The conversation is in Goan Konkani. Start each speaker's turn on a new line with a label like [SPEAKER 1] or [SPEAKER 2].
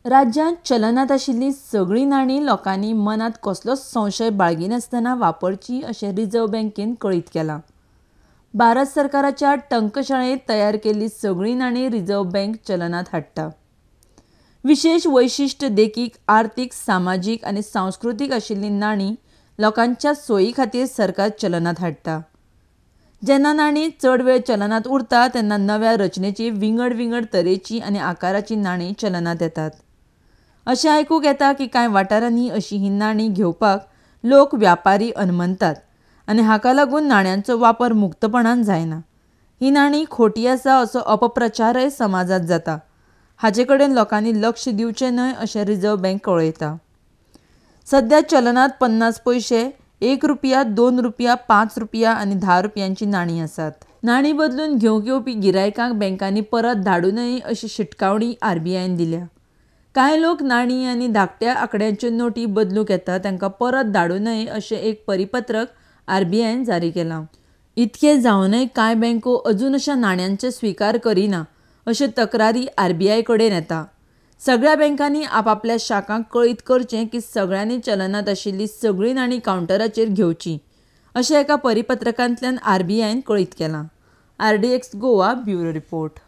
[SPEAKER 1] राज्यांत चलनांत आशिल्लीं सगळीं नाणीं लोकांनी मनांत कसलोच संशय बाळगिनासतना वापरचीं अशें रिझर्व्ह बँकेन कळीत केलां. भारत सरकाराच्या टंकशाळेंत तयार केल्लीं सगळीं नाणीं रिझर्व्ह बँक चलनांत हाडटा. विशेश वैशिश्ट देखीक आर्थीक, सामाजीक आनी सांस्कृतीक आशिल्लीं नाणीं लोकांच्या सोयी खातीर सरकार चलनांत हाडटा. जेन्ना नाणीं चड वेळ चलनांत उरता तेन्ना नव्या रचनेची विंगड विंगड तरेचीं आनी आकाराचीं नाणीं चलनांत येतात. अशें आयकूंक येता की कांय वाठारांनी अशीं हीं नाणीं घेवपाक लोक व्यापारी अनमनतात आनी हाका लागून नाण्यांचो वापर मुक्तपणान जायना. हीं नाणीं खोटी आसा असो अपप्रचारय समाजांत जाता. हाचे कडेन लोकांनी लक्ष दिवचें न्हय अशें रिझर्व्ह बँक कळयता. सध्या चलनांत 50 पयशे, 1 रुपया, 2 रुपया, 5 रुपया आनी 10 रुपयांचीं नाणीं आसात. नाणीं बदलून घेवंक येवपी गिरायकांक बँकांनी परत धाडूं नये अशी शिटकावणी आरबीआयन दिल्या. कांय लोक नाणीं आनी धाकट्या आंकड्यांच्यो नोटी बदलूंक येता तांकां परत धाडूं नये अशें एक परिपत्रक आरबीआयन जारी केलां. इतकें जावनय कांय बँको अजून अशा नाण्यांचो स्विकार करिना अश्यो तक्रारी आरबीआय कडेन येता. सगळ्या बँकांनी आपापल्या शाखांक कळीत करचें की सगळ्यांनी चलनांत आशिल्लीं सगळीं नाणीं कावंटराचेर घेवचीं अशें एका परिपत्रकांतल्यान आरबीआयन कळीत केलां. RDX Goa bureau report.